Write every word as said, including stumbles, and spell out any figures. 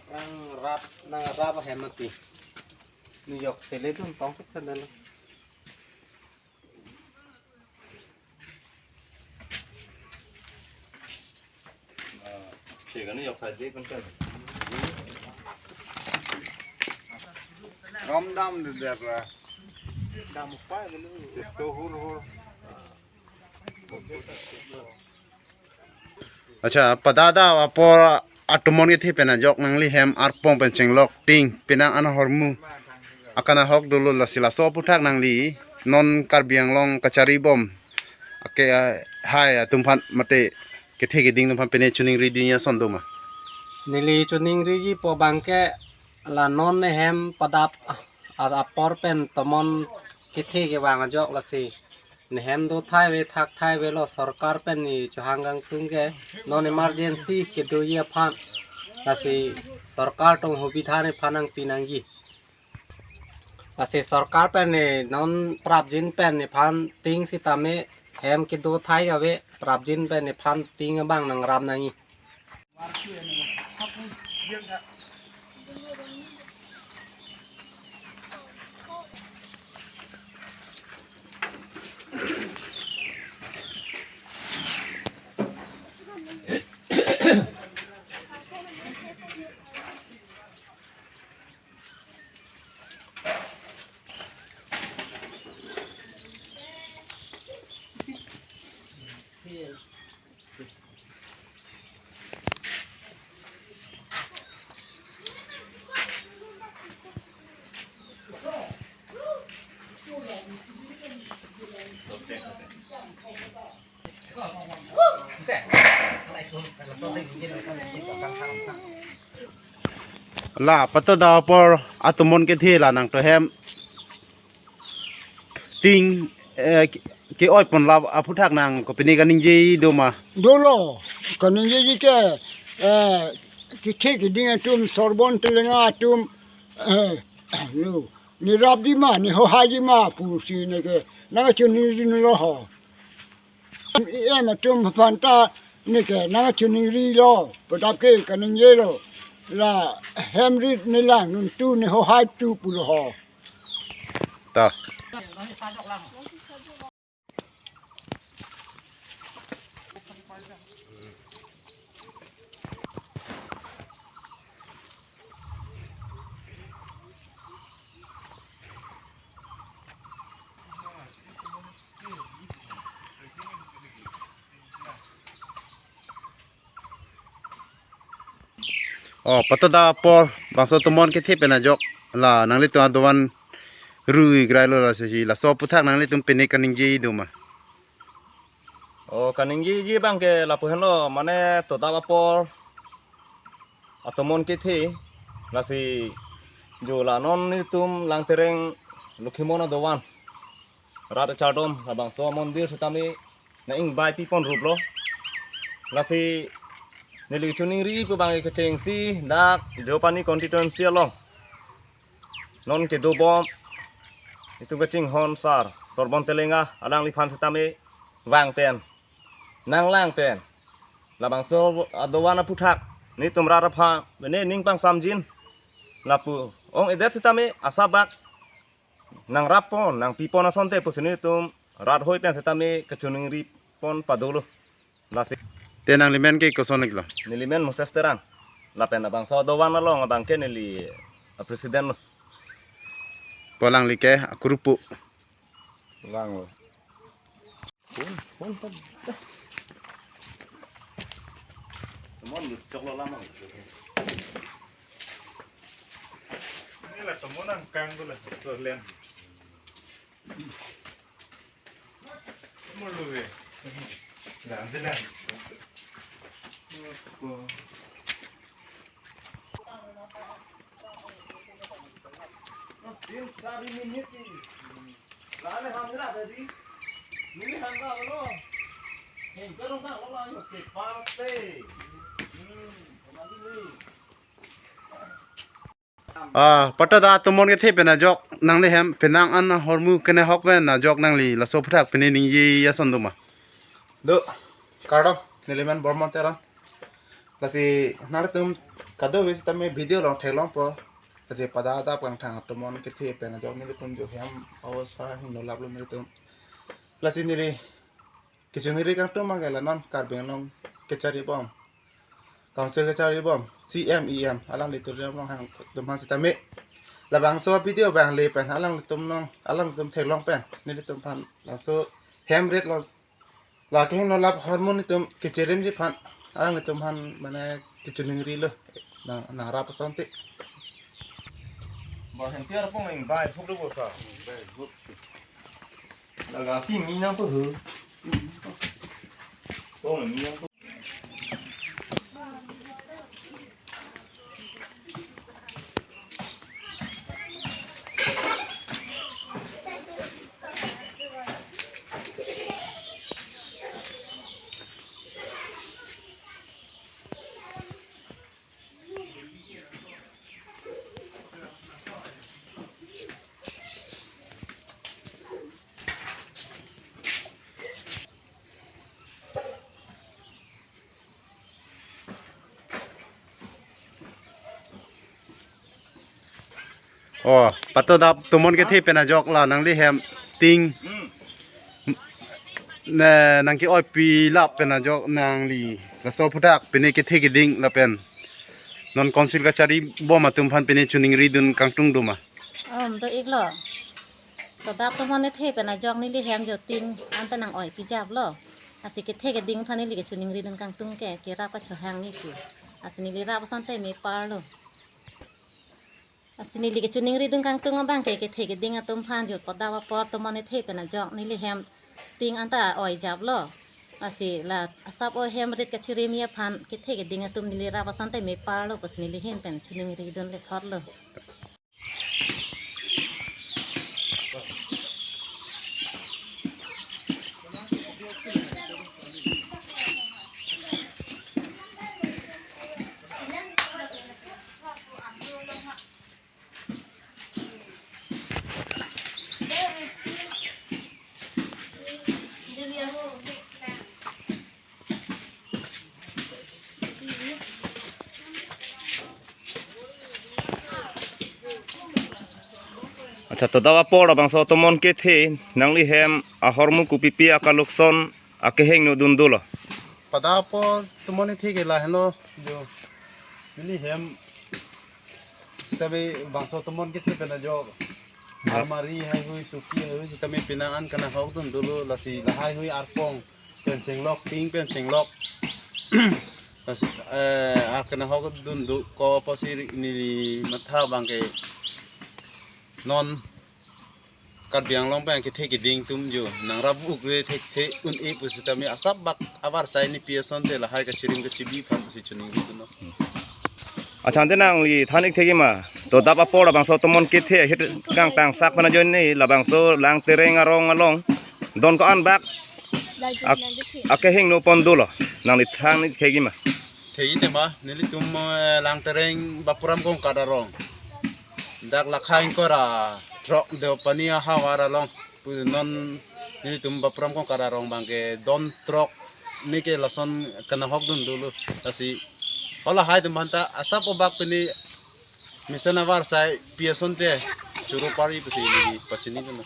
Nang rap, nang rap hem mati. Nujok sele dun tong pik kan dalo. Che kan nujok sa de kan kan. Rom dam de der ra. Dam pa belu. Cheto hur hur. Accha, padada apor atomon kethe pen ajok nangli hem arpong pen chenglok ting penang an ahormu akan ahok dolo, lasi laso aphuthak nangli non Karbi Anglong kachari bom ake, ah, hai atum aphan mate kethe keding atum aphan pine choningri ding ason doma? Neli choningriji pu abangke la non ne hem padap a-, apor pen tomon kethe kevang ajok, lasi ne hem do thai ave thak thai avelo, sorkar pen ne chohang kangtung ke non emergency kedoji aphan, lasi sorkar atum hubidha nephan nangpi nangji. Lasi sorkar pen ne non prapjin pen nephan ting sitame hem kedo thai ave, prapjin pen nephan ting abang nangrap nangji. La pato da apor atomon kethe la nangtum hem ting, eh, ke-oi pon la aphuthak nang kopine kaningje doma? Dolo, kaningjeji ke, eh, kethe keding atum, Sorbon Telenga atum, eh, lo, ne rapji ma, ne hohaiji ma pusi neke nangchoningri lo ho. Em atum aphan ta neke nangchoningri lo, padap ke kaningjelo. La hem rit ne lang nuntu ne hohai tu pulo ho. Ta. Oh, pato da apor bangso atomon kethe pen ajok la nanglitum adovan rui grai lo, lasi laso aphuthak nanglitum pine kaningje doma? Oh, kaningjeji abangke lapu henlo, mane to da apor atomon kethe, lasi jo la non nelitum Langtereng Lokhimon adovan rat chardom labangso mondir sitame na ingbai pipon ruplo. Lasi neli choningri pu abang kechengsi dak Deopani constituency along non kedobom itum kachinghon sar Sorbon Telenga alangliphan sitame vang pen, nanglang pen, labangso adovan aphuthak nelitum rat aphan mene ning pangsamjin lapu ong-edet sitame asabak nangrap pon, nangpi pon asonte pusi nelitum rat hoi pen sitame kachoningri pon padolo. Lasi. Te nanglimen ke koson iklo? Nelimen Moses Terang. Lapen labangso adovan along abangke neli, eh, president lo. Pu alangli ke akuru pu? Lang lo. Pun, pun, pun. Tomon lut choklo lama. Ini la tomon angkang ko la, so lem. Tomon lu be. Lang de lang. Ah, pato da atomon kethe pen ajok nangli hem penang an ahormu kene hok pen ajok nangli laso aphuthak pine ningje ason doma? Do, kardom, nelimen Bormon Terang. Lasi nangtum Kadokave sitame video along theklongpo. Lasi pada adap kangthang atomon kethe pen ajok nelitum jo hem awasa hingno laplo nelitum. Lasi neli kachiningri kangtung abangke la non Karbi Anglong kacharibom, Council kacharibom, C M, E M, alanglitum ri amonit atum aphan sitame labangso video abang le pen alanglitum along, alanglitum theklong pen nelitum aphan laso hem ret lo, la kehingno lap ahormu nelitum kechirimji aphan alanglitum aphan mane kachiningrilo, nang, nangrap asonte. Ba hem piar pong eng bai phuk lo bo sa. Laga kimi nang po hu. Pong mi nang po. O, pato adap atomon kethe pen ajok la nangli hem ting. Ne, nang ke-oipi lap pen ajok nangli. Laso aphuthak pine kethe keding lapen non Council kacharibom atum aphan pine chiningridun kangtung do ma? Om, do-iklo. Pato adap atomon kethe pen ajok neli hem jo ting anta nang-oipi japlo. Lasi kethe keding aphan neli kachiningridun kangtung ke, kerap kachohang neli ke. Lasi neli rap asonte meparlo. Lasi neli kachiningridun kangtung abangke kethe keding atum aphan jo pato adap apor atomon kethe pen ajok neli hem ting anta oi japlo. Lasi la asap o hem ret kachirimi aphan kethe keding atum neli rap asonte meparlo pusi neli ahin pen chiningridun lethotlo. Accha, pato adap apor labangso atomon kethe, nangli hem ahormu kopipi akalokson akehingno dun dolo? Pato adap apor atomon kethe ke lahenlo jo. Neli hem sitame bangso atomon kethe pen ajok. Ya. Almari haihui, suki haihui sitame pina an kanahok dun dolo, lasi lahaihui arpong pen chenglok, ting pen chenglok. Lasi, eh, a kanahok dun do ko pusi neli matha abangke non Karbi Anglong pen kethe keding atum jo nangrap ukre thekthe un-e pusitame asap bak avarsai nepi asonte lahai kachirim kachibi aphan pusi chiningri dunlo. Accha, ante nangli than-ik thekji ma? Pato adap apor labangso atomon kethe ahir kangtang sak pen ajoine labangso Langtereng arong along don ko-an bak ak-, akehingno pon dolo, nangli than-ik thekji ma? Thekji tema, nelitum, eh, Langtereng Bapuram Kongkat arong. Dak lakha ingkoi ra throk Deopani ahavar along pu non nelitum Bapuram Kongkat arong abangke don throk neke lason kanahok dun dolo. Lasi halahai atum aphanta asap obak pine mesen avarsai pi asonte choro pari pusi neli pachini dunlo.